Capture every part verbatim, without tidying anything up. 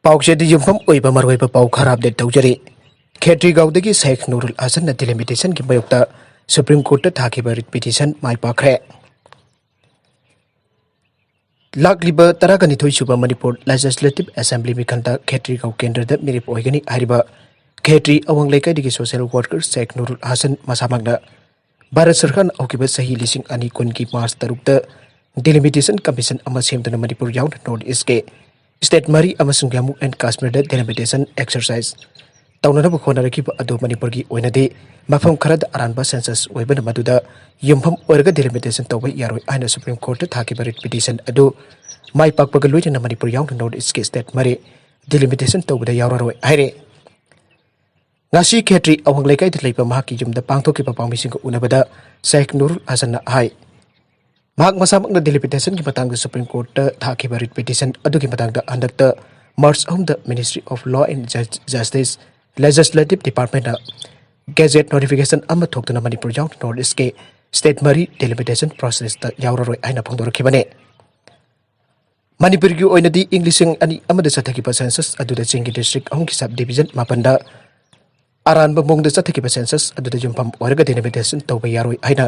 ꯄꯥꯎꯆꯦꯗ ꯌꯨꯝꯐꯝ ꯑꯣꯏꯕ ꯃꯔꯨꯑꯣꯏꯕ ꯄꯥꯎ ꯈꯔ ꯑꯞꯗꯦꯠ ꯇꯧꯖꯔꯤ꯫ ꯈꯦꯇ꯭ꯔꯤꯒꯥꯎꯗꯒꯤ ꯁꯦꯈ ꯅꯨꯔꯨꯜ ꯍꯁꯟꯅ ꯗꯤꯂꯤꯃꯤꯇꯦꯁꯟꯒꯤ ꯃꯥꯌꯣꯛꯇ ꯁꯨꯄ꯭ꯔꯤꯝ ꯀꯣꯔꯠꯇ ꯊꯥꯈꯤꯕ ꯔꯤꯠ ꯄꯤꯇꯤꯁꯟ ꯃꯥꯏ ꯄꯥꯛꯈ꯭ꯔꯦ꯫ ꯂꯥꯛꯂꯤꯕ ꯇꯔꯥꯒ ꯅꯤꯊꯣꯏ ꯁꯨꯕ ꯃꯅꯤꯄꯨꯔ ꯂꯦꯖꯤꯁꯂꯦꯇꯤꯚ ꯑꯦꯁꯦꯝꯕ꯭ꯂꯤ ꯃꯤꯈꯜꯗ ꯈꯦꯇ꯭ꯔꯤꯒꯥꯎ ꯀꯦꯟꯗ꯭ꯔꯗ ꯃꯤꯔꯦꯞ ꯑꯣꯏꯒꯅꯤ ꯍꯥꯏꯔꯤꯕ ꯈꯦꯇ꯭ꯔꯤ ꯑꯋꯥꯡ ꯂꯩꯀꯥꯏꯗꯒꯤ ꯁꯣꯁꯤꯌꯦꯜ ꯋꯥꯔꯀꯔ ꯁꯦꯈ ꯅꯨꯔꯨꯜ ꯍꯁꯟ ꯃꯁꯥꯃꯛꯅ ꯚꯥꯔꯠ ꯁꯔꯀꯥꯔꯅ ꯍꯧꯈꯤꯕ ꯆꯍꯤ ꯂꯤꯁꯤꯡ ꯑꯅꯤ ꯀꯨꯟꯒꯤ ꯃꯥꯔꯆ ꯇꯔꯨꯛꯇ ꯗꯤꯂꯤꯃꯤꯇꯦꯁꯟ ꯀꯃꯤꯁꯟ ꯑꯃ ꯁꯦꯝꯗꯨꯅ ꯃꯅꯤꯄꯨꯔ ꯌꯥꯎꯅ ꯅꯣꯔꯠ ꯏꯁꯀꯤ ꯁ꯭ꯇꯦꯠ ꯃꯔꯤ ꯑꯃꯁꯨꯡ ꯖꯝꯃꯨ ꯑꯦꯟ ꯀꯥꯁꯃꯤꯔꯗ ꯗꯤꯂꯤꯃꯤꯇꯦꯁꯟ ꯑꯦꯛꯁꯔꯁꯥꯏꯁ ꯇꯧꯅꯅꯕ ꯍꯣꯠꯅꯔꯛꯈꯤꯕ ꯑꯗꯨ ꯃꯅꯤꯄꯨꯔꯒꯤ ꯑꯣꯏꯅꯗꯤ ꯃꯐꯝ ꯈꯔꯗ ꯑꯔꯥꯟꯕ ꯁꯦꯟꯁꯁ ꯑꯣꯏꯕꯅ ꯃꯗꯨꯗ ꯌꯨꯝꯐꯝ ꯑꯣꯏꯔꯒ ꯗꯤꯂꯤꯃꯤꯇꯦꯁꯟ ꯇꯧꯕ ꯌꯥꯔꯣꯏ ꯍꯥꯏꯅ ꯁꯨꯄ꯭ꯔꯤꯝ ꯀꯣꯔꯠꯇ ꯊꯥꯈꯤꯕ ꯔꯤꯠ ꯄꯤꯇꯤꯁꯟ ꯑꯗꯨ ꯃꯥꯏ ꯄꯥꯛꯄꯒ ꯂꯣꯏꯅꯅ ꯃꯅꯤꯄꯨꯔ ꯌꯥꯎꯅ ꯅꯣꯔꯠ ꯏꯁꯀꯤ ꯁ꯭ꯇꯦꯠ ꯃꯔꯤ ꯗꯤꯂꯤꯃꯤꯇꯦꯁꯟ ꯇꯧꯕꯗ ꯌꯥꯎꯔꯔꯣꯏ ꯍꯥꯏꯔꯦ꯫ ꯉꯁꯤ ꯈꯦꯇ꯭ꯔꯤ ꯑꯋꯥꯡ ꯂꯩꯀꯥꯏꯗ ꯂꯩꯕ ꯃꯍꯥꯛꯀꯤ ꯌꯨꯝꯗ ꯄꯥꯡꯊꯣꯛꯈꯤꯕ ꯄꯥꯎꯃꯤꯁꯤꯡꯒ ꯎꯅꯕꯗ ꯁꯦꯈ ꯅꯨꯔꯨꯜ ꯍꯁꯟꯅ ꯍꯥꯏ, ꯃꯍꯥꯛ ꯃꯁꯥꯃꯛꯅ ꯗꯤꯂꯤꯃꯤꯇꯦꯁꯟꯒꯤ ꯃꯇꯥꯡꯗ ꯁꯨꯄ꯭ꯔꯤꯝ ꯀꯣꯔꯠꯇ ꯊꯥꯈꯤꯕ ꯔꯤꯠ ꯄꯤꯇꯤꯁꯟ ꯑꯗꯨꯒꯤ ꯃꯇꯥꯡꯗ ꯍꯟꯗꯛꯇ ꯃꯥꯔꯆ ꯑꯍꯨꯝꯗ Ministry of Law and Justice Legislative Departmentꯅ ꯒꯦꯖꯦꯠ ꯅꯣꯇꯤꯐꯤꯀꯦꯁꯟ ꯑꯃ ꯊꯣꯛꯇꯨꯅ ꯃꯅꯤꯄꯨꯔ ꯌꯥꯎꯅ ꯅꯣꯔꯠ ꯏꯁꯀꯤ ꯁ꯭ꯇꯦꯠ ꯃꯔꯤ ꯗꯤꯂꯤꯃꯤꯇꯦꯁꯟ ꯄ꯭ꯔꯣꯁꯦꯁꯇ ꯌꯥꯎꯔꯔꯣꯏ ꯍꯥꯏꯅ ꯐꯣꯡꯗꯣꯔꯛꯈꯤꯕꯅꯤ꯫ ꯃꯅꯤꯄꯨꯔꯒꯤ ꯑꯣꯏꯅꯗꯤ ꯏꯪ ꯂꯤꯁꯤꯡ ꯑꯅꯤ ꯑꯃꯗ ꯆꯠꯊꯈꯤꯕ ꯁꯦꯟꯁꯁ ꯑꯗꯨꯗ ꯆꯤꯡꯒꯤ ꯗꯤꯁꯇ꯭ꯔꯤꯛ ꯑꯍꯨꯝꯒꯤ ꯁꯕ ꯗꯤꯕꯤꯖꯟ ꯃꯥꯄꯟꯗ ꯑꯔꯥꯟꯕ ꯃꯑꯣꯡꯗ ꯆꯠꯊꯈꯤꯕ ꯁꯦꯟꯁꯁ ꯑꯗꯨꯗ ꯌꯨꯝꯐꯝ ꯑꯣꯏꯔꯒ ꯗꯤꯂꯤꯃꯤꯇꯦꯁꯟ ꯇꯧꯕ ꯌꯥꯔꯣꯏ ꯍꯥꯏꯅ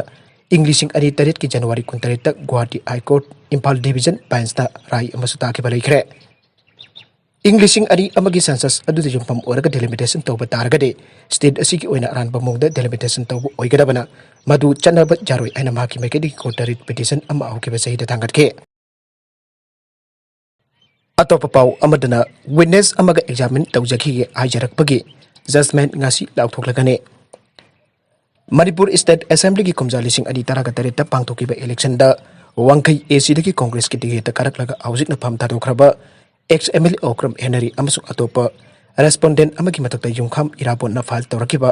ꯏꯪ ꯂꯤꯁꯤꯡ ꯑꯅꯤ ꯇꯔꯦꯠꯀꯤ ꯖꯅꯋꯥꯔꯤ ꯀꯨꯟꯇꯔꯦꯠꯇ Guwahati high court Imphal division ꯕꯦꯟꯁꯇ ꯔꯥꯏ ꯑꯃꯁꯨ ꯇꯥꯈꯤꯕ ꯂꯩꯈ꯭ꯔꯦ꯫ ꯏꯪ ꯂꯤꯁꯤꯡ ꯑꯅꯤ ꯑꯃꯒꯤ ꯁꯦꯟꯁꯁ ꯑꯗꯨꯗ ꯌꯨꯝꯐꯝ ꯑꯣꯏꯔꯒ ꯗꯤꯂꯤꯃꯤꯇꯦꯁꯟ ꯇꯧꯕ ꯇꯥꯔꯒꯗꯤ ꯁ꯭ꯇꯦꯠ ꯑꯁꯤꯒꯤ ꯑꯣꯏꯅ ꯑꯔꯥꯟꯕ ꯃꯑꯣꯡꯗ ꯗꯤꯂꯤꯃꯤꯇꯦꯁꯟ ꯇꯧꯕ ꯑꯣꯏꯒꯗꯕꯅ ꯃꯗꯨ ꯆꯠꯅꯕ ꯌꯥꯔꯣꯏ ꯍꯥꯏꯅ ꯃꯍꯥꯛꯀꯤ ꯃꯥꯏꯀꯩꯗꯒꯤ ꯀꯣꯔꯠꯇ ꯔꯤꯠ ꯄꯤꯇꯤꯁꯟ ꯑꯃ ꯍꯧꯈꯤꯕ ꯆꯍꯤꯗ ꯊꯥꯡꯒꯠꯈꯤ꯫ ꯑꯇꯣꯞꯄ ꯄꯥꯎ ꯑꯃꯗꯅ ꯋꯤꯠꯅꯦꯁ ꯑꯃꯒ ꯑꯦꯛꯖꯥꯃꯤꯟ ꯇꯧꯖꯈꯤꯒꯦ ꯍꯥꯏꯖꯔꯛꯄꯒꯤ ꯖꯖꯃꯦꯟ ꯉꯁꯤ ꯂꯥꯎꯊꯣꯛꯂꯒꯅꯤ꯫ ꯃꯅꯤꯄꯨꯔ ꯁ꯭ꯇꯦꯠ ꯑꯦꯁꯦꯝꯕ꯭ꯂꯤꯒꯤ ꯀꯨꯝꯖꯥ ꯂꯤꯁꯤꯡ ꯑꯅꯤ ꯇꯔꯥꯒ ꯇꯔꯦꯠꯇ ꯄꯥꯡꯊꯣꯛꯈꯤꯕ ꯏꯂꯦꯛꯁꯟꯗ ꯋꯥꯡꯈꯩ ꯑꯦ ꯁꯤꯗꯒꯤ ꯀꯣꯡꯒ꯭ꯔꯦꯁꯀꯤ ꯇꯤꯀꯦꯠꯇ ꯀꯥꯔꯛꯂꯒ ꯍꯧꯖꯤꯛꯅ ꯐꯝ ꯊꯥꯗꯣꯛꯈ꯭ꯔꯕ ex M L A Okram Henry ꯑꯃꯁꯨꯡ ꯑꯇꯣꯞꯄ ꯔꯦꯁꯄꯣꯟꯗꯦꯟ ꯑꯃꯒꯤ ꯃꯊꯛꯇ ꯌꯨꯝꯈꯥꯝ ꯏꯔꯥꯕꯣꯠꯅ ꯐꯥꯏꯜ ꯇꯧꯔꯛꯈꯤꯕ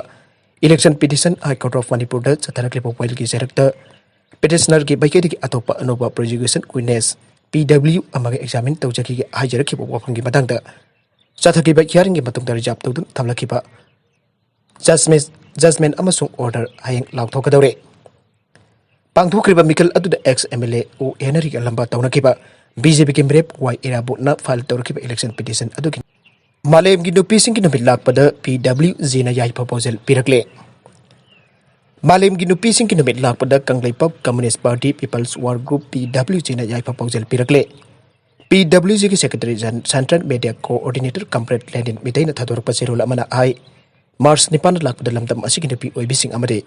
election petition high court of ꯃꯅꯤꯄꯨꯔꯗ ꯆꯠꯊꯔꯛꯂꯤꯕ ꯋꯥꯌꯦꯜꯒꯤ ꯆꯩꯔꯛꯇ ꯄꯤꯇꯤꯁꯅꯔꯒꯤ ꯃꯥꯏꯀꯩꯗꯒꯤ ꯑꯇꯣꯞꯄ ꯑꯅꯧꯕ ꯄ꯭ꯔꯣꯁꯤꯀ꯭ꯌꯨꯁꯟ ꯋꯤꯠꯅꯦꯁ ꯄꯤ ꯗꯕ꯭ꯂꯤꯌꯨ ꯑꯃꯒ ꯑꯦꯛꯖꯥꯃꯤꯟ ꯇꯧꯖꯈꯤꯒꯦ ꯍꯥꯏꯖꯔꯛꯈꯤꯕ ꯋꯥꯐꯝꯒꯤ ꯃꯇꯥꯡꯗ ꯆꯠꯊꯈꯤꯕ ꯍꯤꯌꯥꯔꯤꯡꯒꯤ ꯃꯇꯨꯡꯗ ꯔꯤꯖꯥꯔꯚ ꯇꯧꯗꯨꯅ ꯊꯝꯂꯛꯈꯤꯕ ꯖꯖꯃꯦꯟ ꯖꯖꯃꯦꯟ ꯑꯃꯁꯨꯡ ꯑꯣꯔꯗꯔ ꯍꯌꯦꯡ ꯂꯥꯎꯊꯣꯛꯀꯗꯧꯔꯦ꯫ ꯄꯥꯡꯊꯣꯛꯈ꯭ꯔꯤꯕ ꯃꯤꯈꯜ ꯑꯗꯨꯗ ꯑꯦꯛꯁ ꯑꯦꯝ ꯑꯦꯜ ꯑꯦ ꯑꯣ ꯍꯦꯅꯔꯤꯒ ꯂꯝꯕꯥ ꯇꯧꯅꯈꯤꯕ ꯕꯤ ꯖꯦ ꯄꯤꯒꯤ ꯃꯤꯔꯦꯞ ꯋꯥꯏ ꯏꯔꯥꯕꯣꯠꯅ ꯐꯥꯏꯜ ꯇꯧꯔꯛꯈꯤꯕ ꯏꯂꯦꯛꯁꯟ ꯄꯤꯇꯤꯁꯟ ꯑꯗꯨꯒꯤ ꯃꯥꯂꯦꯝꯒꯤ ꯅꯨꯄꯤꯁꯤꯡꯒꯤ ꯅꯨꯃꯤꯠ ꯂꯥꯛꯄꯗ ꯄꯤ ꯗꯕ꯭ꯂꯤꯎ ꯖꯤꯅ ꯌꯥꯏꯐ ꯄꯥꯎꯖꯦꯜ ꯄꯤꯔꯛꯂꯦ꯫ ꯃꯥꯂꯦꯝꯒꯤ ꯅꯨꯄꯤꯁꯤꯡꯒꯤ ꯅꯨꯃꯤꯠ ꯂꯥꯛꯄꯗ Kangleipak communist party People's war group, P W ꯖꯤꯅ ꯌꯥꯏꯐ ꯄꯥꯎꯖꯦꯜ ꯄꯤꯔꯛꯂꯦ꯫ ꯄꯤ ꯗꯕ꯭ꯂꯤꯎ ꯖꯤꯒꯤ secretary general, central media coordinator comrade Lenin ꯃꯤꯇꯩꯅ ꯊꯥꯗꯣꯔꯛꯄ ꯆꯦꯔꯣꯜ ꯑꯃꯅ ꯍꯥꯏ, ꯃꯥꯔꯆ ꯅꯤꯄꯥꯟꯗ ꯂꯥꯛꯄꯗ ꯂꯝꯗꯝ ꯑꯁꯤꯒꯤ ꯅꯨꯄꯤ ꯑꯣꯏꯕꯤꯁꯤꯡ ꯑꯃꯗꯤ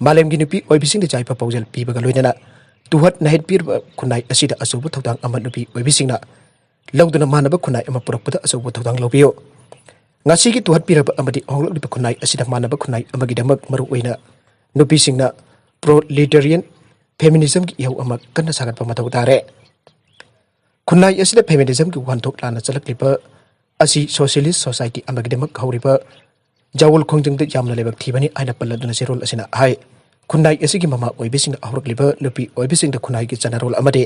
ꯃꯥꯂꯦꯝꯒꯤ ꯅꯨꯄꯤ ꯑꯣꯏꯕꯤꯁꯤꯡꯗ ꯌꯥꯏꯐ ꯄꯥꯎꯖꯦꯜ ꯄꯤꯕꯒ ꯂꯣꯏꯅꯅ ꯇꯨꯍꯠ ꯅꯥꯍꯦꯠꯄꯤꯔꯕ ꯈꯨꯟꯅꯥꯏ ꯑꯁꯤꯗ ꯑꯆꯧꯕ ꯊꯧꯗꯥꯡ ꯑꯃ ꯅꯨꯄꯤ ꯑꯣꯏꯕꯤꯁꯤꯡꯅ ꯂꯧꯗꯨꯅ ꯃꯥꯟꯅꯕ ꯈꯨꯟꯅꯥꯏ ꯑꯃ ꯄꯨꯔꯛꯄꯗ ꯑꯆꯧꯕ ꯊꯧꯗꯥꯡ ꯂꯧꯕꯤꯌꯨ꯫ ꯉꯁꯤꯒꯤ ꯇꯨꯍꯠꯄꯤꯔꯕ ꯑꯃꯗꯤ ꯍꯧꯔꯛꯂꯤꯕ ꯈꯨꯟꯅꯥꯏ ꯑꯁꯤꯗ ꯃꯥꯟꯅꯕ ꯈꯨꯟꯅꯥꯏ ꯑꯃꯒꯤꯗꯃꯛ ꯃꯔꯨꯑꯣꯏꯅ ꯅꯨꯄꯤꯁꯤꯡꯅ ꯄ꯭ꯔꯣꯂꯤꯇꯦꯔꯤꯌꯟ ꯐꯦꯃꯤꯅꯤꯖꯝꯒꯤ ꯏꯍꯧ ꯑꯃ ꯀꯟꯅ ꯁꯥꯒꯠꯄ ꯃꯊꯧ ꯇꯥꯔꯦ꯫ ꯈꯨꯟꯅꯥꯏ ꯑꯁꯤꯗ ꯐꯦꯃꯤꯅꯤꯖꯝꯒꯤ ꯋꯥꯍꯟꯊꯣꯛ ꯂꯥꯟꯅ ꯆꯠꯂꯛꯂꯤꯕ ꯑꯁꯤ ꯁꯣꯁꯤꯌꯦꯂꯤꯁ꯭ꯠ ꯁꯣꯁꯥꯏꯇꯤ ꯑꯃꯒꯤꯗꯃꯛ ꯍꯧꯔꯤꯕ ꯖꯥꯋꯣꯜ ꯈꯣꯡꯖꯪꯗ ꯌꯥꯝꯅ ꯂꯥꯏꯕꯛ ꯊꯤꯕꯅꯤ ꯍꯥꯏꯅ ꯄꯜꯂꯗꯨꯅ ꯆꯦꯔꯣꯜ ꯑꯁꯤꯅ ꯍꯥꯏ꯫ ꯈꯨꯟꯅꯥꯏ ꯑꯁꯤꯒꯤ ꯃꯃꯥ ꯑꯣꯏꯕꯤꯁꯤꯡꯅ ꯍꯧꯔꯛꯂꯤꯕ ꯅꯨꯄꯤ ꯑꯣꯏꯕꯤꯁꯤꯡꯗ ꯈꯨꯟꯅꯥꯏꯒꯤ ꯆꯠꯅꯔꯣꯜ ꯑꯃꯗꯤ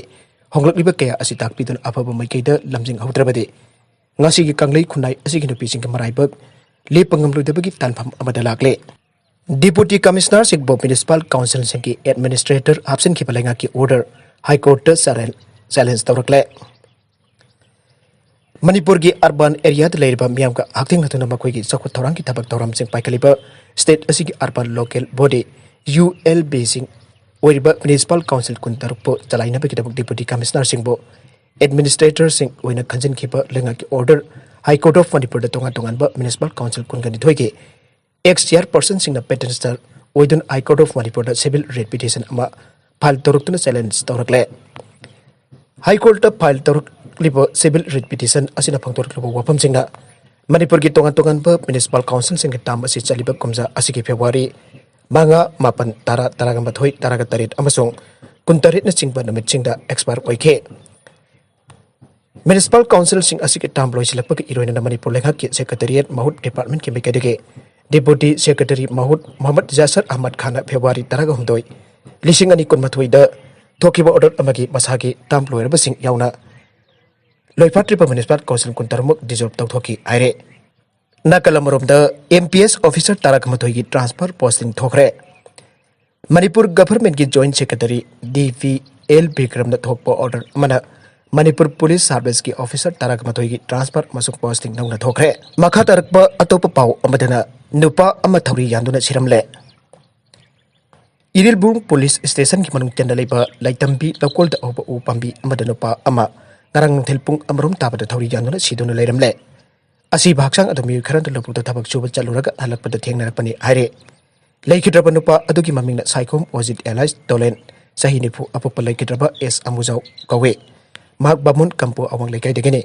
ꯍꯣꯡꯂꯛꯂꯤꯕ ꯀꯌꯥ ꯑꯁꯤ ꯇꯥꯛꯄꯤꯗꯨꯅ ꯑꯐꯕ ꯃꯥꯏꯀꯩꯗ ꯂꯝꯖꯤꯡꯍꯧꯗ꯭ꯔꯕꯗꯤ ꯉꯁꯤꯒꯤ ꯀꯪꯂꯩ ꯈꯨꯟꯅꯥꯏ ꯑꯁꯤꯒꯤ ꯅꯨꯄꯤꯁꯤꯡꯒꯤ ꯃꯔꯥꯏꯕꯛ ꯂꯦꯞꯄ ꯉꯝꯂꯣꯏꯗꯕꯒꯤ ꯇꯥꯟꯐꯝ ꯑꯃꯗ ꯂꯥꯛꯂꯦ꯫ ꯗꯤꯄꯨꯇꯤ ꯀꯃꯤꯁꯅꯔꯁꯤꯡꯕꯨ ꯃ꯭ꯌꯨꯅꯤꯁꯤꯄꯥꯜ ꯀꯥꯎꯟꯁꯤꯜꯁꯤꯡꯒꯤ ꯑꯦꯗꯃꯤꯅꯤꯁꯇ꯭ꯔꯦꯇꯔ ꯍꯥꯞꯆꯤꯟꯈꯤꯕ ꯂꯩꯉꯥꯛꯀꯤ ꯑꯣꯔꯗꯔ ꯍꯥꯏ ꯀꯣꯔꯠꯇ ꯆꯦꯂꯦꯟ-, ꯆꯦꯂꯦꯟꯖ ꯇꯧꯔꯛꯂꯦ꯫ ꯃꯅꯤꯄꯨꯔꯒꯤ ꯑꯔꯕꯥꯟ ꯑꯦꯔꯤꯌꯥꯗ ꯂꯩꯔꯤꯕ ꯃꯤꯌꯥꯝꯒ ꯍꯛꯊꯦꯡꯅꯗꯨꯅ ꯃꯈꯣꯏꯒꯤ ꯆꯥꯎꯈꯠ ꯊꯧꯔꯥꯡꯒꯤ ꯊꯕꯛ ꯊꯧꯔꯝꯁꯤꯡ ꯄꯥꯏꯈꯠꯂꯤꯕ ꯁ꯭ꯇꯦꯠ ꯑꯁꯤꯒꯤ urban local body, U L ꯕꯤꯁꯤꯡ ꯑꯣꯏꯔꯤꯕ ꯃ꯭ꯌꯨꯅꯤꯁꯤꯄꯥꯜ ꯀꯥꯎꯟꯁꯤꯜ ꯀꯨꯟꯇꯔꯨꯛꯄꯨ ꯆꯂꯥꯏꯅꯕꯒꯤꯗꯃꯛ ꯗꯤꯄꯨꯇꯤ ꯀꯃꯤꯁꯅꯔꯁꯤꯡꯕꯨ ꯑꯦꯗꯃꯤꯅꯤꯁꯇ꯭ꯔꯦꯇꯔꯁꯤꯡ ꯑꯣꯏꯅ ꯈꯟꯖꯤꯟꯈꯤꯕ ꯂꯩꯉꯥꯛꯀꯤ ꯑꯣꯔꯗꯔ ꯍꯥꯏ ꯀꯣꯔꯠ ꯑꯣꯐ ꯃꯅꯤꯄꯨꯔꯗ ꯇꯣꯉꯥꯟ ꯇꯣꯉꯥꯟꯕ ꯃ꯭ꯌꯨꯅꯤꯁꯤꯄꯥꯜ ꯀꯥꯎꯟꯁꯤꯜ ꯀꯨꯟꯒ ꯅꯤꯊꯣꯏꯒꯤ ꯑꯦꯛꯁ ꯆꯤꯌꯥꯔꯄꯔꯁꯟꯁꯤꯡꯅ ꯄꯦꯇꯤꯁꯅꯔ ꯑꯣꯏꯗꯨꯅ ꯍꯥꯏ ꯀꯣꯔꯠ ꯑꯣꯐ ꯃꯅꯤꯄꯨꯔꯗ ꯁꯤꯚꯤꯜ ꯔꯤꯠ ꯄꯤꯇꯤꯁꯟ ꯑꯃ ꯐꯥꯏꯜ ꯇꯧꯔꯛꯇꯨꯅ ꯆꯦꯂꯦꯟꯖ ꯇꯧꯔꯛꯂꯦ꯫ ꯍꯥꯏ ꯀꯣꯔꯠꯇ ꯐꯥꯏꯜ ꯇꯧꯔꯛꯂꯤꯕ ꯁꯤꯚꯤꯜ ꯔꯤꯠ ꯄꯤꯇꯤꯁꯟ ꯑꯁꯤꯅ ꯐꯣꯡꯗꯣꯔꯛꯂꯤꯕ ꯋꯥꯐꯝꯁꯤꯡꯅ ꯃꯅꯤꯄꯨꯔꯒꯤ ꯇꯣꯉꯥꯟ ꯇꯣꯉꯥꯟꯕ ꯃ꯭ꯌꯨꯅꯤꯁꯤꯄꯥꯜ ꯀꯥꯎꯟꯁꯤꯜꯁꯤꯡꯒꯤ ꯇꯥꯝ ꯑꯁꯤ ꯆꯠꯂꯤꯕ ꯀꯨꯝꯖꯥ ꯑꯁꯤꯒꯤ ꯐꯦꯕ꯭ꯔꯨꯋꯥꯔꯤ ꯃꯉꯥ, ꯃꯥꯄꯟ, ꯇꯔꯥ, ꯇꯔꯥꯒ ꯃꯥꯊꯣꯏ, ꯇꯔꯥꯒ ꯇꯔꯦꯠ ꯑꯃꯁꯨꯡ ꯀꯨꯟꯇꯔꯦꯠꯅꯆꯤꯡꯕ ꯅꯨꯃꯤꯠꯁꯤꯡꯗ ꯑꯦꯛꯁꯄꯥꯌꯔ ꯑꯣꯏꯈꯤ꯫ ꯃ꯭ꯌꯨꯅꯤꯁꯤꯄꯥꯜ ꯀꯥꯎꯟꯁꯤꯜꯁꯤꯡ ꯑꯁꯤꯒꯤ ꯇꯥꯝ ꯂꯣꯏꯁꯤꯜꯂꯛꯄꯒ ꯏꯔꯣꯏꯅꯅ ꯃꯅꯤꯄꯨꯔ ꯂꯩꯉꯥꯛꯀꯤ ꯁꯦꯀ꯭ꯔꯦꯇꯦꯔꯤꯌꯦꯠ ꯃꯍꯨꯠ ꯗꯤꯄꯥꯔꯠꯃꯦꯟꯠꯀꯤ ꯃꯥꯏꯀꯩꯗꯒꯤ ꯗꯤꯄꯨꯇꯤ ꯁꯦꯀ꯭ꯔꯦꯇꯔꯤ ꯃꯍꯨꯠ ꯃꯣꯍꯝꯃꯗ ꯌꯥꯁꯔ ꯑꯍꯃꯗ ꯈꯥꯟꯅ ꯐꯦꯕ꯭ꯔꯨꯋꯥꯔꯤ ꯇꯔꯥꯒ ꯍꯨꯝꯗꯣꯏ, ꯂꯤꯁꯤꯡ ꯑꯅꯤ ꯀꯨꯟꯃꯥꯊꯣꯏꯗ ꯊꯣꯛꯈꯤꯕ ꯑꯣꯔꯗꯔ ꯑꯃꯒꯤ ꯃꯁꯥꯒꯤ ꯇꯥꯝ ꯂꯣꯏꯔꯕꯁꯤꯡ ꯌꯥꯎꯅ ꯂꯣꯏꯐꯥꯠꯇ꯭ꯔꯤꯕ ꯃ꯭ꯌꯨꯅꯤꯁꯤꯄꯥꯜ ꯀꯥꯎꯟꯁꯤꯜ ꯀꯨꯟꯇꯔꯨꯛꯃꯛ ꯗꯤꯖꯣꯜꯕ ꯇꯧꯊꯣꯛꯈꯤ ꯍꯥꯏꯔꯦ꯫ ꯅꯥꯀꯜ ꯑꯃꯔꯣꯝꯗ, ꯑꯦꯝ ꯄꯤ ꯑꯦꯁ ꯑꯣꯐꯤꯁꯥꯔ ꯇꯔꯥꯒ ꯃꯥꯊꯣꯏꯒꯤ ꯇ꯭ꯔꯥꯟꯁꯐꯔ ꯄꯣꯁꯇꯤꯡ ꯊꯣꯛꯈ꯭ꯔꯦ꯫ Manipur ꯒꯚꯔꯟꯃꯦꯟꯠꯀꯤ joint secretary D V L ꯕꯤꯀ꯭ꯔꯝꯅ ꯊꯣꯛꯄ ꯑꯣꯔꯗꯔ ꯑꯃꯅ ꯃꯅꯤꯄꯨꯔ ꯄꯨꯂꯤꯁ ꯁꯥꯔꯚꯤꯁꯀꯤ ꯑꯣꯐꯤꯁꯥꯔ ꯇꯔꯥꯃꯥꯊꯣꯏꯒꯤ ꯇ꯭ꯔꯥꯟꯁꯐꯔ ꯑꯃꯁꯨꯡ ꯄꯣꯁꯇꯤꯡ ꯅꯧꯅ ꯊꯣꯛꯈ꯭ꯔꯦ꯫ ꯃꯈꯥ ꯇꯥꯔꯛꯄ ꯑꯇꯣꯞꯄ ꯄꯥꯎ ꯑꯃꯗꯅ, ꯅꯨꯄꯥ ꯑꯃ ꯊꯧꯔꯤ ꯌꯥꯟꯗꯨꯅ ꯁꯤꯔꯝꯂꯦ꯫ ꯏꯔꯤꯜꯕꯨꯡ ꯄꯨꯂꯤꯁ ꯁ꯭ꯇꯦꯁꯟꯒꯤ ꯃꯅꯨꯡ ꯆꯟꯅ ꯂꯩꯕ ꯂꯩꯇꯝꯕꯤ ꯂꯧꯀꯣꯜꯗ ꯍꯧꯕ ꯎ ꯄꯥꯝꯕꯤ ꯑꯃꯗ ꯅꯨꯄꯥ ꯑꯃ ꯉꯔꯥꯡ ꯅꯨꯡꯊꯤꯜ ꯄꯨꯡ ꯑꯃꯔꯣꯝ ꯇꯥꯕꯗ ꯊꯧꯔꯤ ꯌꯥꯟꯗꯨꯅ ꯁꯤꯗꯨꯅ ꯂꯩꯔꯝꯂꯦ꯫ ꯑꯁꯤꯕ ꯍꯛꯆꯥꯡ ꯑꯗꯨ ꯃꯤꯑꯣꯏ ꯈꯔꯅ ꯂꯧꯕꯨꯛꯇ ꯊꯕꯛ ꯁꯨꯕ ꯆꯠꯂꯨꯔꯒ ꯍꯜꯂꯛꯄꯗ ꯊꯦꯡꯅꯔꯛꯄꯅꯤ ꯍꯥꯏꯔꯦ꯫ ꯂꯩꯈꯤꯗ꯭ꯔꯕ ꯅꯨꯄꯥ ꯑꯗꯨꯒꯤ ꯃꯃꯤꯡꯅ ꯁꯥꯏꯈꯣꯝ ꯑꯣꯖꯤꯠ alias ꯗꯣꯂꯦꯟ, ꯆꯍꯤ ꯅꯤꯐꯨ, ꯑꯄꯣꯛꯄ ꯂꯩꯈꯤꯗ꯭ꯔꯕ ꯑꯦꯁ ꯑꯃꯨꯖꯥꯎ ꯀꯧꯏ꯫ ꯃꯍꯥꯛ ꯕꯥꯃꯨꯟ ꯀꯝꯄꯨ ꯑꯋꯥꯡ ꯂꯩꯀꯥꯏꯗꯒꯤꯅꯤ꯫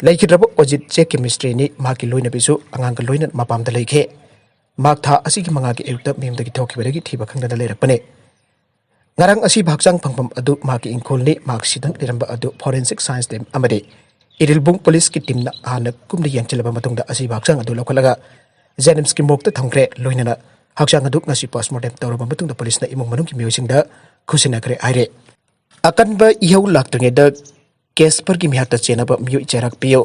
ꯂꯩꯈꯤꯗ꯭ꯔꯕ ꯑꯣꯖꯤꯠ ꯆꯦꯛꯀꯤ ꯃꯤꯁꯇ꯭ꯔꯤꯅꯤ꯫ ꯃꯍꯥꯛꯀꯤ ꯂꯣꯏꯅꯕꯤꯁꯨ ꯑꯉꯥꯡꯒ ꯂꯣꯏꯅ ꯃꯄꯥꯝꯗ ꯂꯩꯈꯤ꯫ ꯃꯍꯥꯛ ꯊꯥ ꯑꯁꯤꯒꯤ ꯃꯉꯥꯒꯤ ꯑꯌꯨꯛꯇ ꯃꯌꯨꯝꯗꯒꯤ ꯊꯣꯛꯈꯤꯕꯗꯒꯤ ꯊꯤꯕ ꯈꯪꯗꯅ ꯂꯩꯔꯛꯄꯅꯤ꯫ ꯉꯔꯥꯡ ꯑꯁꯤꯕ ꯍꯛꯆꯥꯡ ꯐꯪꯐꯝ ꯑꯗꯨ ꯃꯍꯥꯛꯀꯤ ꯏꯪꯈꯣꯜꯅꯤ꯫ ꯃꯍꯥꯛ ꯁꯤꯗꯨꯅ ꯂꯩꯔꯝꯕ ꯑꯗꯨ forensic science team ꯑꯃꯗꯤ ꯏꯔꯤꯜꯕꯨꯡ ꯄꯨꯂꯤꯁꯀꯤ ꯇꯤꯝꯅ ꯍꯥꯟꯅ ꯀꯨꯞꯅ ꯌꯦꯡꯁꯤꯜꯂꯕ ꯃꯇꯨꯡꯗ ꯑꯁꯤꯕ ꯍꯛꯆꯥꯡ ꯑꯗꯨ ꯂꯧꯈꯠꯂꯒ ꯖꯦꯅꯤꯝꯁꯀꯤ ꯃꯣꯔꯒꯇ ꯊꯝꯈ꯭ꯔꯦ꯫ ꯂꯣꯏꯅꯅ ꯍꯛꯆꯥꯡ ꯑꯗꯨ ꯉꯁꯤ ꯄꯣꯁꯃꯣꯔꯇꯦꯝ ꯇꯧꯔꯕ ꯃꯇꯨꯡꯗ ꯄꯨꯂꯤꯁꯅ ꯏꯃꯨꯡ ꯃꯅꯨꯡꯒꯤ ꯃꯤꯑꯣꯏꯁꯤꯡꯗ ꯈꯨꯠꯁꯤꯟꯅꯈ꯭ꯔꯦ ꯍꯥꯏꯔꯦ꯫ ꯑꯀꯟꯕ ꯏꯍꯧ ꯂꯥꯛꯇ꯭ꯔꯤꯉꯩꯗ ꯀꯦꯁꯄꯔꯒꯤ ꯃꯤꯍꯥꯠꯇ ꯆꯦꯟꯅꯕ ꯃꯤꯑꯣꯏ ꯆꯩꯔꯥꯛ ꯄꯤꯌꯨ꯫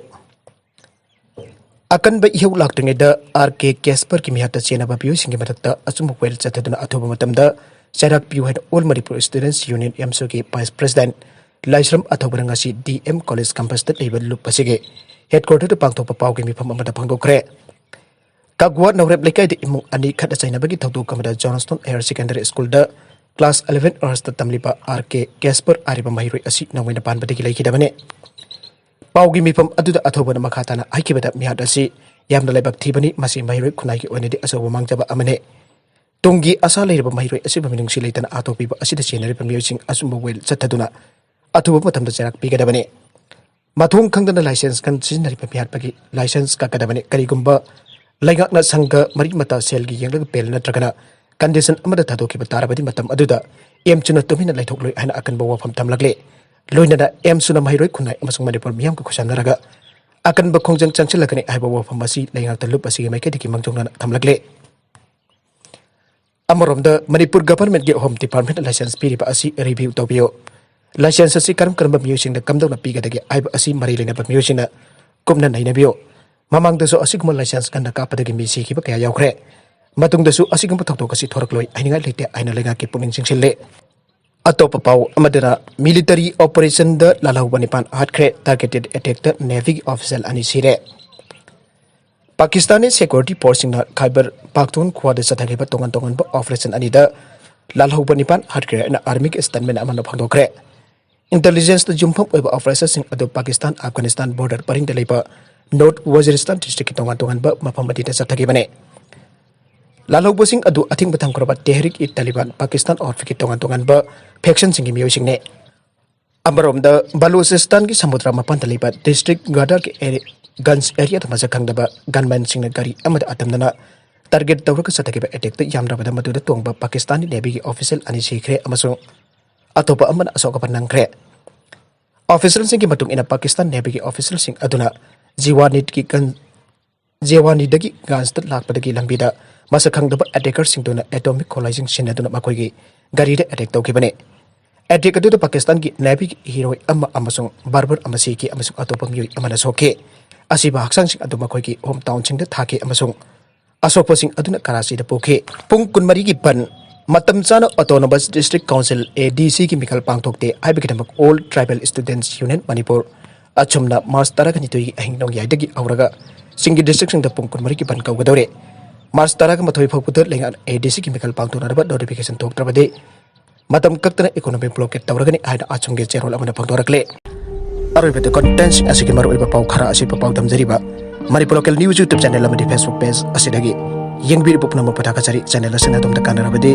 ꯑꯀꯟꯕ ꯏꯍꯧ ꯂꯥꯛꯇ꯭ꯔꯤꯉꯩꯗ ꯑꯥꯔ ꯀꯦ ꯀꯦꯁꯄꯔꯒꯤ ꯃꯤꯍꯥꯠꯇ ꯆꯦꯟꯅꯕ ꯃꯤꯑꯣꯏꯁꯤꯡꯒꯤ ꯃꯊꯛꯇ ꯑꯆꯨꯝꯕ ꯋꯥꯌꯦꯜ ꯆꯠꯊꯗꯨꯅ ꯑꯊꯨꯕ ꯃꯇꯝꯗ ꯆꯩꯔꯥꯛ ꯄꯤꯌꯨ ꯍꯥꯏꯅ All Manipur Students Union, ꯑꯦꯝꯁꯨꯒꯤ vice president ꯂꯥꯏꯁ꯭ꯔꯝ ꯑꯊꯧꯕꯅ ꯉꯁꯤ ꯗꯤ ꯑꯦꯝ ꯀꯣꯂꯦꯖ ꯀꯝꯄꯁꯇ ꯂꯩꯕ ꯂꯨꯞ ꯑꯁꯤꯒꯤ headquarterꯗ ꯄꯥꯡꯊꯣꯛꯄ ꯄꯥꯎꯒꯤ ꯃꯤꯐꯝ ꯑꯃꯗ ꯐꯣꯡꯗꯣꯛꯈ꯭ꯔꯦ꯫ ꯀꯒꯋꯥ ꯅꯧꯔꯦꯞ ꯂꯩꯀꯥꯏꯗ ꯏꯃꯨꯡ ꯑꯅꯤ ꯈꯠꯅ ꯆꯩꯅꯕꯒꯤ ꯊꯧꯗꯣꯛ ꯑꯃꯗ Johnston Higher Secondary Schoolꯗ class eleven Artsꯇ ꯇꯝꯂꯤꯕ ꯑꯥꯔ ꯀꯦ ꯀꯦꯁꯄꯔ ꯍꯥꯏꯔꯤꯕ ꯃꯍꯩꯔꯣꯏ ꯑꯁꯤ ꯅꯧꯅ ꯄꯥꯟꯕꯗꯒꯤ ꯂꯩꯈꯤꯗꯕꯅꯤ꯫ ꯄꯥꯎꯒꯤ ꯃꯤꯐꯝ ꯑꯗꯨꯗ ꯑꯊꯧꯕꯅ ꯃꯈꯥ ꯇꯥꯅ ꯍꯥꯏꯈꯤꯕꯗ, ꯃꯤꯍꯥꯠ ꯑꯁꯤ ꯌꯥꯝꯅ ꯂꯥꯏꯕꯛ ꯊꯤꯕꯅꯤ꯫ ꯃꯁꯤ ꯃꯍꯩꯔꯣꯏ ꯈꯨꯟꯅꯥꯏꯒꯤ ꯑꯣꯏꯅꯗꯤ ꯑꯆꯧꯕ ꯃꯥꯡꯖꯕ ꯑꯃꯅꯤ꯫ ꯇꯨꯡꯒꯤ ꯑꯁꯥ ꯂꯩꯔꯕ ꯃꯍꯩꯔꯣꯏ ꯑꯁꯤꯕꯨ ꯃꯤꯅꯨꯡꯁꯤ ꯂꯩꯇꯅ ꯍꯥꯠꯇꯣꯛꯄꯤꯕ ꯑꯁꯤꯗ ꯆꯦꯟꯅꯔꯤꯕ ꯃꯤꯑꯣꯏꯁꯤꯡ ꯑꯆꯨꯝꯕ ꯋꯥꯌꯦꯜ ꯆꯠꯊꯗꯨꯅ ꯑꯊꯨꯕ ꯃꯇꯝꯗ ꯆꯩꯔꯥꯛ ꯄꯤꯒꯗꯕꯅꯤ꯫ ꯃꯊꯣꯡ ꯈꯪꯗꯅ license gun ꯁꯤꯖꯤꯟꯅꯔꯤꯕ ꯃꯤꯍꯥꯠꯄꯒꯤ license ꯀꯛꯀꯗꯕꯅꯤ꯫ ꯀꯔꯤꯒꯨꯝꯕ ꯂꯩꯉꯥꯛꯅ ꯁꯪꯒ ꯃꯔꯤ ꯃꯇꯥ ꯁꯦꯜꯒꯤ ꯌꯦꯡꯂꯒ ꯄꯦꯜ ꯅꯠꯇ꯭ꯔꯒꯅ condition ꯑꯃꯗ ꯊꯥꯗꯣꯛꯈꯤꯕ ꯇꯥꯔꯕꯗꯤ, ꯃꯇꯝ ꯑꯗꯨꯗ ꯑꯦꯝꯁꯨꯅ ꯇꯨꯃꯤꯟꯅ ꯂꯩꯊꯣꯛꯂꯣꯏ ꯍꯥꯏꯅ ꯑꯀꯟꯕ ꯋꯥꯐꯝ ꯊꯝꯂꯛꯂꯦ꯫ ꯂꯣꯏꯅꯅ ꯑꯦꯝꯁꯨꯅ ꯃꯍꯩꯔꯣꯏ ꯈꯨꯟꯅꯥꯏ ꯑꯃꯁꯨꯡ ꯃꯅꯤꯄꯨꯔ ꯃꯤꯌꯥꯝꯒ ꯈꯨꯠꯁꯝꯅꯔꯒ ꯑꯀꯟꯕ ꯈꯣꯡꯖꯪ ꯆꯪꯁꯤꯜꯂꯛꯀꯅꯤ ꯍꯥꯏꯕ ꯋꯥꯐꯝ ꯑꯁꯤ ꯂꯩꯉꯥꯛꯇ ꯂꯨꯞ ꯑꯁꯤꯒꯤ ꯃꯥꯏꯀꯩꯗꯒꯤ ꯃꯥꯡꯖꯧꯅꯅ ꯊꯝꯂꯛꯂꯦ꯫ ꯑꯃꯔꯣꯝꯗ, ꯃꯅꯤꯄꯨꯔ governmentꯀꯤ Home Departmentꯅ license ꯄꯤꯔꯤꯕ ꯑꯁꯤ review ꯇꯧꯕꯤꯌꯨ꯫ License ꯑꯁꯤ ꯀꯔꯝ ꯀꯔꯝꯕ ꯃꯤꯑꯣꯏꯁꯤꯡꯗ ꯀꯝꯗꯧꯅ ꯄꯤꯒꯗꯒꯦ ꯍꯥꯏꯕ ꯑꯁꯤ ꯃꯔꯤ ꯂꯩꯅꯕ ꯃꯤꯑꯣꯏꯁꯤꯡꯅ ꯀꯨꯞꯅ ꯅꯩꯅꯕꯤꯌꯨ꯫ ꯃꯃꯥꯡꯗꯁꯨ ꯑꯁꯤꯒꯨꯝꯕ license gun ꯀꯥꯞꯄꯗꯒꯤ ꯃꯤ ꯁꯤꯈꯤꯕ ꯀꯌꯥ ꯌꯥꯎꯈ꯭ꯔꯦ꯫ ꯃꯇꯨꯡꯗꯁꯨ ꯑꯁꯤꯒꯨꯝꯕ ꯊꯧꯗꯣꯛ ꯑꯁꯤ ꯊꯣꯔꯛꯂꯣꯏ ꯍꯥꯏꯅꯤꯡꯉꯥꯏ ꯂꯩꯇꯦ ꯍꯥꯏꯅ ꯂꯩꯉꯥꯛꯀꯤ ꯄꯨꯛꯅꯤꯡ ꯆꯤꯡꯁꯤꯜꯂꯤ꯫ ꯑꯇꯣꯞꯄ ꯄꯥꯎ ꯑꯃꯗꯅ, ꯃꯤꯂꯤꯇꯔꯤ ꯑꯣꯄꯔꯦꯁꯟꯗ ꯂꯥꯜꯍꯧꯕ ꯅꯤꯄꯥꯟ ꯍꯥꯠꯈ꯭ꯔꯦ, ꯇꯥꯔꯒꯦꯇꯦꯗ ꯑꯦꯇꯦꯛꯇ ꯅꯦꯚꯤꯒꯤ ꯑꯣꯐꯤꯁꯤꯌꯦꯜ ꯑꯅꯤ ꯁꯤꯔꯦ꯫ ꯄꯥꯀꯤꯁꯇꯥꯟꯒꯤ ꯁꯦꯀ꯭ꯌꯨꯔꯤꯇꯤ ꯐꯣꯔꯁꯁꯤꯡꯅ ꯈꯥꯏꯕꯔ ꯄꯥꯈꯇꯨꯟꯈ꯭ꯋꯥꯗ ꯆꯠꯊꯈꯤꯕ ꯇꯣꯉꯥꯟ ꯇꯣꯉꯥꯟꯕ ꯑꯣꯄꯔꯦꯁꯟ ꯑꯅꯤꯗ ꯂꯥꯜꯍꯧꯕ ꯅꯤꯄꯥꯟ ꯍꯥꯠꯈ꯭ꯔꯦ ꯍꯥꯏꯅ ꯑꯥꯔꯃꯤꯒꯤ ꯁ꯭ꯇꯦꯠꯃꯦꯟ ꯑꯃꯅ ꯐꯣꯡꯗꯣꯛꯈ꯭ꯔꯦ꯫ ꯏꯟꯇꯦꯂꯤꯖꯦꯟꯁꯇ ꯌꯨꯝꯐꯝ ꯑꯣꯏꯕ ꯑꯣꯐꯤꯁꯔꯁꯤꯡ ꯑꯗꯨ ꯄꯥꯀꯤꯁꯇꯥꯟ, ꯑꯐꯒꯥꯅꯤꯁꯇꯥꯟ ꯕꯣꯔꯗꯔ ꯄꯔꯤꯡꯗ ꯂꯩꯕ ꯅꯣꯔꯠ ꯋꯥꯖꯤꯔꯤꯁꯇꯥꯟ ꯗꯤꯁꯇ꯭ꯔꯤꯛꯀꯤ ꯇꯣꯉꯥꯟ ꯇꯣꯉꯥꯟꯕ ꯃꯐꯝ ꯑꯅꯤꯗ ꯆꯠꯊꯈꯤꯕꯅꯤ꯫ ꯂꯥꯜꯍꯧꯕꯁꯤꯡ ꯑꯗꯨ ꯑꯊꯤꯡꯕ ꯊꯝꯈ꯭ꯔꯕ ꯇꯦꯍꯔꯤꯛ ꯏ ꯇꯥꯂꯤꯕꯥꯟ ꯄꯥꯀꯤꯁꯇꯥꯟ ꯑꯥꯎꯠꯐꯤꯠꯀꯤ ꯇꯣꯉꯥꯟ ꯇꯣꯉꯥꯟꯕ ꯐꯦꯛꯁꯟꯁꯤꯡꯒꯤ ꯃꯤꯑꯣꯏꯁꯤꯡꯅꯤ꯫ ꯑꯃꯔꯣꯝꯗ, ꯕꯂꯨꯆꯤꯁꯇꯥꯟꯒꯤ ꯁꯃꯨꯗ꯭ꯔ ꯃꯄꯥꯟꯗ ꯂꯩꯕ ꯗꯤꯁꯇ꯭ꯔꯤꯛ ꯒ꯭ꯋꯥꯗꯔꯒꯤ ꯑꯦꯔꯤ-, ꯒꯟꯖ ꯑꯦꯔꯤꯌꯥꯗ ꯃꯁꯛ ꯈꯪꯗꯕ ꯒꯟꯃꯦꯟꯁꯤꯡꯅ ꯒꯥꯔꯤ ꯑꯃꯗ ꯑꯇꯝꯅꯅ ꯇꯥꯔꯒꯦꯠ ꯇꯧꯔꯒ ꯆꯠꯊꯈꯤꯕ ꯑꯦꯇꯦꯛꯇ ꯌꯥꯝꯗ꯭ꯔꯕꯗ ꯃꯗꯨꯗ ꯇꯣꯡꯕ ꯄꯥꯀꯤꯁꯇꯥꯟꯒꯤ ꯅꯦꯚꯤꯒꯤ ꯑꯣꯐꯤꯁꯤꯌꯦꯜ ꯑꯅꯤ ꯁꯤꯈ꯭ꯔꯦ ꯑꯃꯁꯨꯡ ꯑꯇꯣꯞꯄ ꯑꯃꯅ ꯑꯁꯣꯛ ꯑꯄꯟ ꯅꯪꯈ꯭ꯔꯦ꯫ ꯑꯣꯐꯤꯁꯤꯌꯦꯜꯁꯤꯡꯒꯤ ꯃꯇꯨꯡ ꯏꯟꯅ, ꯄꯥꯀꯤꯁꯇꯥꯟ ꯅꯦꯚꯤꯒꯤ ꯑꯣꯐꯤꯁꯤꯌꯦꯜꯁꯤꯡ ꯑꯗꯨꯅ ꯖꯤꯋꯥꯅꯤꯠꯀꯤ ꯒꯟ-, ꯖꯦꯋꯥꯅꯤꯗꯒꯤ ꯒꯟꯖꯇ ꯂꯥꯛꯄꯗꯒꯤ ꯂꯝꯕꯤꯗ ꯃꯁꯛ ꯈꯪꯗꯕ ꯑꯦꯇꯦꯀꯔꯁꯤꯡꯗꯨꯅ ꯑꯦꯇꯣꯃꯤꯛ ꯈꯣꯂꯥꯏꯁꯤꯡ ꯁꯤꯖꯤꯟꯅꯗꯨꯅ ꯃꯈꯣꯏꯒꯤ ꯒꯥꯔꯤꯗ ꯑꯦꯇꯦꯛ ꯇꯧꯈꯤꯕꯅꯤ꯫ ꯑꯦꯇꯦꯛ ꯑꯗꯨꯗ ꯄꯥꯀꯤꯁꯇꯥꯟꯒꯤ ꯅꯦꯚꯤꯒꯤ ꯍꯤꯔꯣꯏ ꯑꯃ ꯑꯃꯁꯨꯡ ꯕꯥꯔꯕꯔ ꯑꯃ ꯁꯤꯈꯤ ꯑꯃꯁꯨꯡ ꯑꯇꯣꯞꯄ ꯃꯤꯑꯣꯏ ꯑꯃꯅ ꯁꯣꯛꯈꯤ꯫ ꯑꯁꯤꯕ ꯍꯛꯆꯥꯡꯁꯤꯡ ꯑꯗꯨ ꯃꯈꯣꯏꯒꯤ ꯍꯣꯝ ꯇꯥꯎꯟꯁꯤꯡꯗ ꯊꯥꯈꯤ ꯑꯃꯁꯨꯡ ꯑꯁꯣꯛꯄꯁꯤꯡ ꯑꯗꯨꯅ ꯀꯔꯥꯆꯤꯗ ꯄꯨꯈꯤ꯫ ꯄꯨꯡ ꯀꯨꯟꯃꯔꯤꯒꯤ ꯕꯟ꯫ ꯃꯇꯝ ꯆꯥꯅ Autonomous District Council, ADC ꯒꯤ ꯃꯤꯈꯜ ꯄꯥꯡꯊꯣꯛꯇꯦ ꯍꯥꯏꯕꯒꯤꯗꯃꯛ All Tribal Students Union Manipur ꯑꯁꯨꯝꯅ ꯃꯥꯔꯆ ꯇꯔꯥꯅꯤꯊꯣꯏꯒꯤ ꯑꯍꯤꯡ ꯅꯣꯡꯌꯥꯏꯗꯒꯤ ꯍꯧꯔꯒ ꯆꯤꯡꯒꯤ ꯗꯤꯁꯇ꯭ꯔꯤꯛꯁꯤꯡꯗ ꯄꯨꯡ ꯀꯨꯟꯃꯔꯤꯒꯤ ꯕꯟ ꯀꯧꯒꯗꯧꯔꯦ꯫ ꯃꯥꯔꯆ ꯇꯔꯥꯃꯥꯊꯣꯏ ꯐꯥꯎꯕꯗ ꯂꯩꯉꯥꯛꯅ ADC ꯒꯤ ꯃꯤꯈꯜ ꯄꯥꯡꯊꯣꯛꯅꯅꯕ ꯅꯣꯇꯤꯐꯤꯀꯦꯁꯟ ꯊꯣꯛꯇ꯭ꯔꯕꯗꯤ ꯃꯇꯝ ꯀꯛꯇꯅ ꯏꯀꯣꯅꯣꯃꯤꯛ ꯕ꯭ꯂꯣꯀꯦꯠ ꯇꯧꯔꯒꯅꯤ ꯍꯥꯏꯅ ꯑꯁꯣꯝꯒꯤ ꯆꯦꯔꯣꯜ ꯑꯃꯅ ꯐꯣꯡꯗꯣꯔꯛꯂꯦ꯫ ꯑꯔꯣꯏꯕꯗ ꯀꯟꯇꯦꯟꯁꯤꯡ ꯑꯁꯤꯒꯤ ꯃꯔꯨꯑꯣꯏꯕ ꯄꯥꯎ ꯈꯔ ꯑꯁꯤ ꯄꯥꯎꯗꯝꯖꯔꯤꯕ Manipur local news YouTube channel ꯑꯃꯗꯤ Facebook ꯄꯦꯖ ꯑꯁꯤꯗꯒꯤ ꯌꯦꯡꯕꯤꯔꯤꯕ ꯄꯨꯝꯅꯃꯛꯄꯨ ꯊꯥꯒꯠꯆꯔꯤ꯫ ꯆꯦꯅꯦꯜ ꯑꯁꯤꯅ ꯑꯗꯣꯝꯗ ꯀꯥꯟꯅꯔꯕꯗꯤ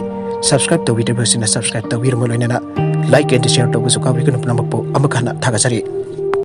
ꯁꯕꯁꯀ꯭ꯔꯥꯏꯕ ꯇꯧꯕꯤꯗ꯭ꯔꯤꯕꯁꯤꯡꯅ ꯁꯕꯁꯀ꯭ꯔꯥꯏꯕ ꯇꯧꯕꯤꯔꯝꯕ ꯂꯣꯏꯅꯅ ꯂꯥꯏꯛ ꯑꯦꯟ ꯁꯤꯌꯔ ꯇꯧꯕꯁꯨ ꯀꯥꯎꯕꯤꯒꯅꯨ꯫ ꯄꯨꯝꯅꯃꯛꯄꯨ ꯑꯃꯨꯛ ꯍꯟꯅ ꯊꯥꯒꯠꯆꯔꯤ꯫